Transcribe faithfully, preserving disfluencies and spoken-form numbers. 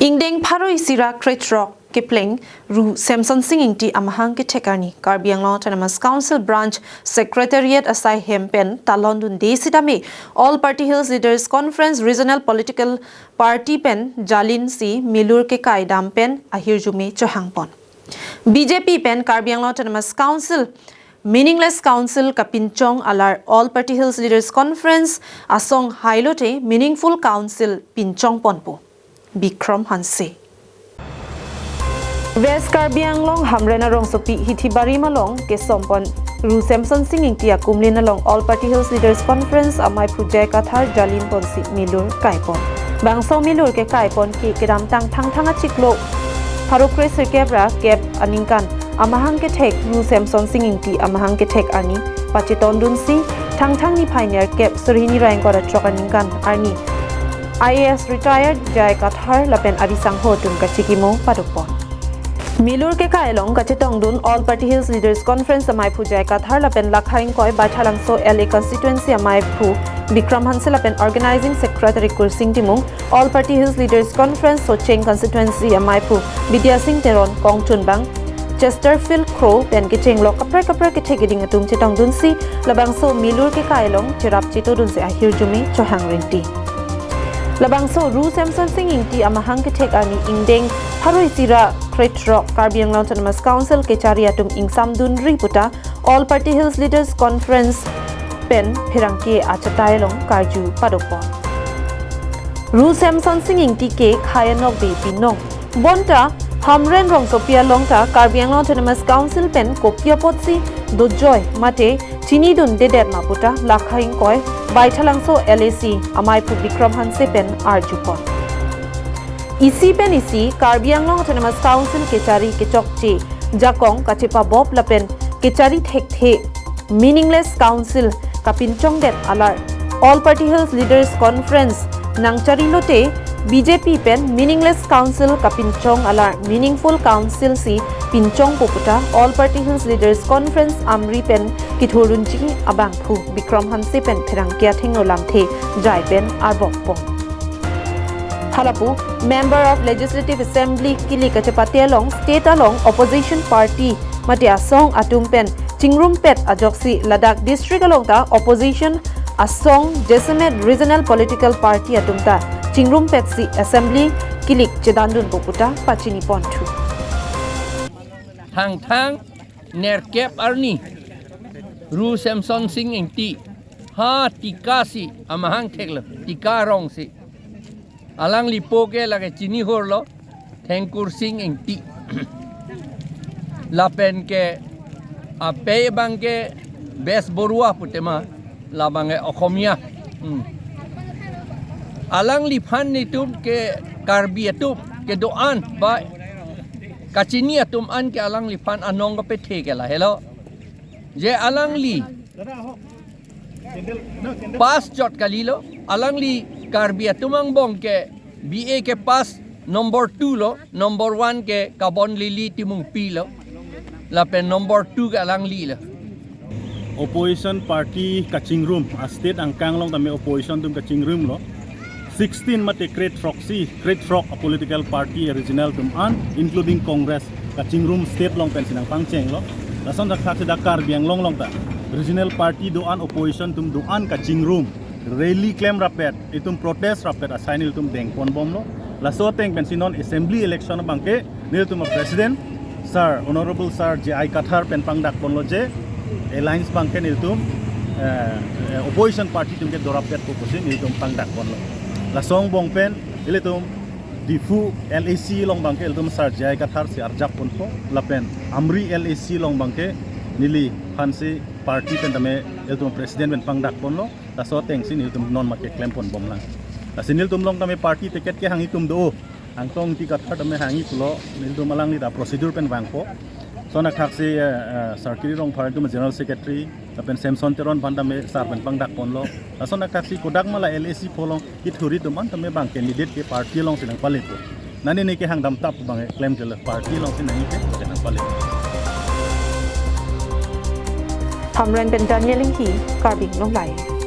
Ingdeng pharo isi ra krethrok kepleng Ru Semsonsing Ingti amahang kethek arni Karbi Anglong Autonomous Council Branch Secretariat asai hem pen talon dunde sitame All Party Hills Leaders Conference Regional Political Party pen jalinsi milur kekai dam pen ahirjume chohangpon. B J P pen Karbi Anglong Autonomous Council meaningless council kapinchong alar All Party Hills Leaders Conference asong hailote meaningful council pinchongponpo. Bikram Hanse. West Karbi Anglong Hamren arongsopi Hithibari malong kesompon Ru Semsonsing Ingti akumlin along All Party Hills Leaders Conference amei Pu J I Kathar jalinponsi milur kaipon. Bangso milur kekaipon ke kedamtang Thangthang achiklo pharo kre sirkep ra kep aningkan amahang kethek Ru Semsonsing Ingti amahang kethek arni pachetondunsi Thangthang niphai nerkep surhini ra ingkoi ra throk aningkan arni I A S retired J I Kathar lapen arisangho atum kachikimo padopon. Milur kekai along kachetongdun All Party Hills Leaders Conference amei Pu J I Kathar lapen Lakha ingkoi Baithalangso L A constituency amei Pu Bikram Hanse lapen Organizing Secretary Kursing Timung, All Party Hills Leaders Conference Socheng constituency amei Pu Bidya Sing Teron, kongchunbang Chesterfield Kro pen kechenglok kaprek kaprek kethek keding atum chetongdunsi labangso milur kekai along cherap chetodunsi ahirjume chohang rinti. Labangso Ru Semsonsing Ingti amahang kethek arni ingdeng pharo isi ra krethrok Karbi Anglong Autonomous Council kechari atum ingsamdunri puta All Party Hills Leaders Conference pen pherangke achatai along karju padopon. Ru Semsonsing Ingti ke khei anokbe binong. Bonta Hamren rongsopi along ta Karbi Anglong Autonomous Council pen kopi apotsi dojoi mate chinidundedet ma puta Lakha ingkoi Baithalangso L A C amei Pu Bikram Hanse pen arjupon. Isi pen isi Karbi Anglong Autonomous Council kechari kechokche jakong kachepabop lapen kechari thekthe meaningless council kapinchongdet alar All Party Hills Leaders Conference nangchari lote B J P pen meaningless council kapinchong alar meaningful council si pinchongpo puta All Party Hills Leaders Conference Amri pen kithurdunji abangphu Bikram Hanse pen pherangke athengno lamthe jai pen arbokpon. Halapu Member of Legislative Assembly kilik kachepate along state along opposition party mate asong atum pen chingrumpet ajoksi ladak district along ta opposition asong jasemet regional political party atum ta chingrumpetsi assembly kilik chedandunpo puta pachiniponthu. Thangthang nerkep arni Ru Semsonsing Ingti ha Tikasi amahang theklo, Tika arongsi. Alangli po ke lake chinihurlo, Thengkursing Ingti. Lapen ke apei abang ke Bes Borua putema, labang ke Okhomia. Hmm. Alangliphan netum ke Karbi atum kedo-an ba kachini atum an ke alangliphan anong kapethe ke lahelo. Je alangli pass chot kalilo, alangli Karbi atum angbong ke B A ke pass number two lo, number one ke Kabon Lily Timungpi lo, lapen number two ke alanglilo. Opposition party kachingrum, a state angkang along tame opposition atum kachingrumlo. Sixteen mate krethrok si, krethrok a political party a regional atum an, including Congress, kachingrum state along pensi nangpangchenglo. Lason thakthak si dak Karbi Anglong along ta regional party do-an, opposition atum do-an kachingrum, rally klem rapet, itum protest rapet asai nelitum dengponbomlo. Laso ateng pensi non assembly election abang ke nelitum a president Sir, Honorable Sir J I Kathar pen pangdakponlo je alliance abang ke nelitum eh, eh, opposition party atum ke dorapetpo pusi nelitum pangdakponlo. Laso angbong pen ilitum Diphu L A C along abang ke ilitum Sir J I Kathar si arjapponpo, lapen Amri L A C along abang ke neliphan si party pen tame ilitum president pen pangdakponlo. Laso ateng si nelitum non mat keklemponbomlang. Lasi nelitum along tame party ticket kehangji atum do. Angtong Ingti Kathar tame hangji pulo, nelitum alangli ta procedure pen vangpo. Lason thakthak si eh, eh, Sir Kiri Rongphar atum general secretary, lapen Semson Teron aphan tame sir pen pangdakponlo. Lason thakthak si kodak ma la L A C pho along kethuri atum an tame bang candidate ke party alongsi nangpalepo. Nani ne kehang damtap abang klemkle, party alongsi nangji ke nangpalepo. Hamren pen Daniel Inghi, Karbi Anglong Live.